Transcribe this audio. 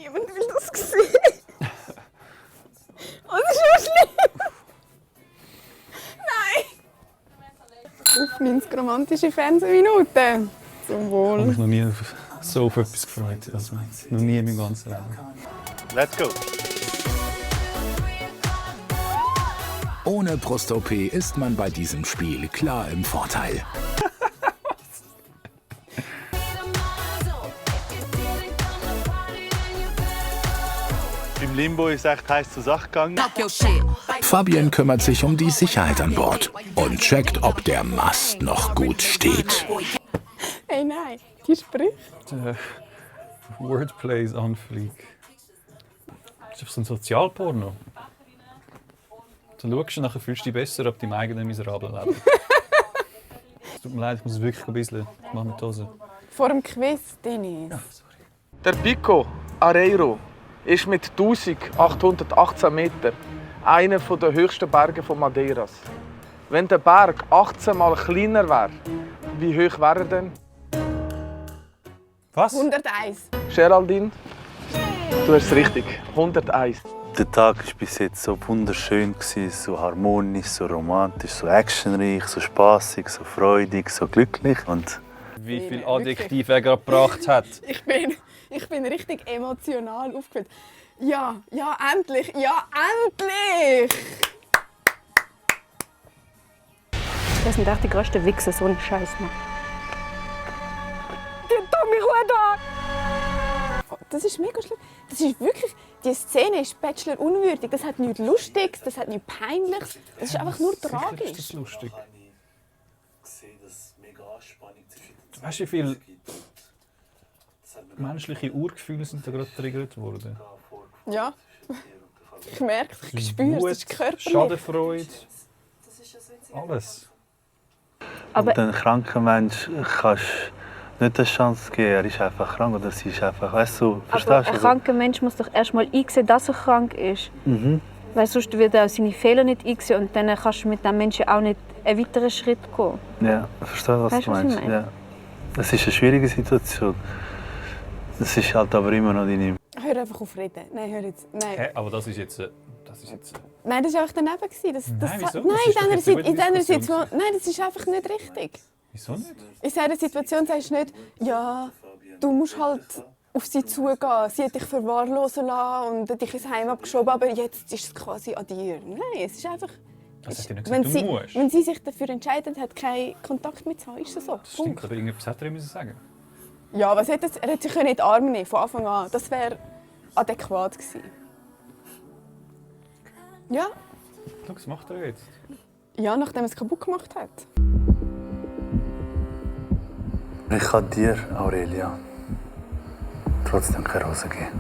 Niemand will das sehen. Oh, das ist ja schlimm. Nein. Auf 90 romantische Fernsehminuten. Zum Ich Wohl. habe mich noch nie so auf etwas gefreut. Also, noch nie in meinem ganzen Leben. Let's go! Ohne Brust-OP ist man bei diesem Spiel klar im Vorteil. Beim Limbo ist es echt heiß zur Sache gegangen. Fabian kümmert sich um die Sicherheit an Bord und checkt, ob der Mast noch gut steht. Hey, nein, die spricht. Wordplay ist Anflieg. Das ist einfach so ein Sozialporno. Du schaust und nachher fühlst du dich besser ab deinem eigenen miserablen Leben. Es tut mir leid, ich muss wirklich ein bisschen. Ich mache mir die Hose. Vor dem Quiz, Dennis. Der Pico Areiro ist mit 1818 Metern einer der höchsten Berge von Madeiras. Wenn der Berg 18 Mal kleiner wäre, wie hoch wäre er denn? Was? 101. Geraldine, du hast es richtig. 101. Der Tag war bis jetzt so wunderschön, so harmonisch, so romantisch, so actionreich, so spaßig, so freudig, so glücklich. Und Wie viel Adjektive er gerade gebracht hat. Ich bin richtig emotional aufgewühlt. Ja, endlich! Ja, endlich! Das sind echt die grössten Wichser, so einen Scheiß machen. Die dumme Kuh da! Oh, das ist mega schlimm. Das ist wirklich... Die Szene ist Bachelor unwürdig. Das hat nichts Lustiges, das hat nichts Peinliches. Das ist einfach nur Sicher tragisch. ist das lustig. Du weißt, wie viele menschliche Urgefühle sind da gerade triggert worden? Ja. Ich merke es, ich spüre es, Wut, das ist körperlich. Schadenfreude, alles. Aber den kranken Mensch kannst du nicht eine Chance geben. Er ist einfach krank oder sie ist einfach, weißt du, Aber verstehst ein du? kranker Mensch muss doch erst mal einsehen, dass er krank ist. Weil sonst wird er seine Fehler nicht einsehen und dann kannst du mit dem Menschen auch nicht einen weiteren Schritt gehen. Ja, ich verstehe, was Weißt du du, was ich meinst. meine? Ja. Es ist eine schwierige Situation. Es ist halt aber immer noch deine... Hör einfach auf reden. Nein, hör jetzt. Nein. Hä? Aber das ist jetzt... Nein, das war einfach daneben. Nein, wieso? Nein, Das ist doch jetzt eine in dieser gute Situation. Nein, das ist einfach nicht richtig. Wieso nicht? In dieser Situation sagst du nicht, ja, du musst halt auf sie zugehen. Sie hat dich verwahrlosen lassen und dich ins Heim abgeschoben, aber jetzt ist es quasi an dir. Nein, es ist einfach... Das hat ja nicht gesagt, du musst. Wenn sie sich dafür entscheidet, hat keinen Kontakt mit zu haben, ist es so. Das stimmt, aber irgendetwas hätte er müssen sagen. Ja, was hätte er hätte sich in die Arme nehmen von Anfang an. Das wäre adäquat gewesen. Ja, Schau, was macht er jetzt? ja, nachdem er es kaputt gemacht hat. Ich kann dir, Aurelia, trotzdem keine Rose geben.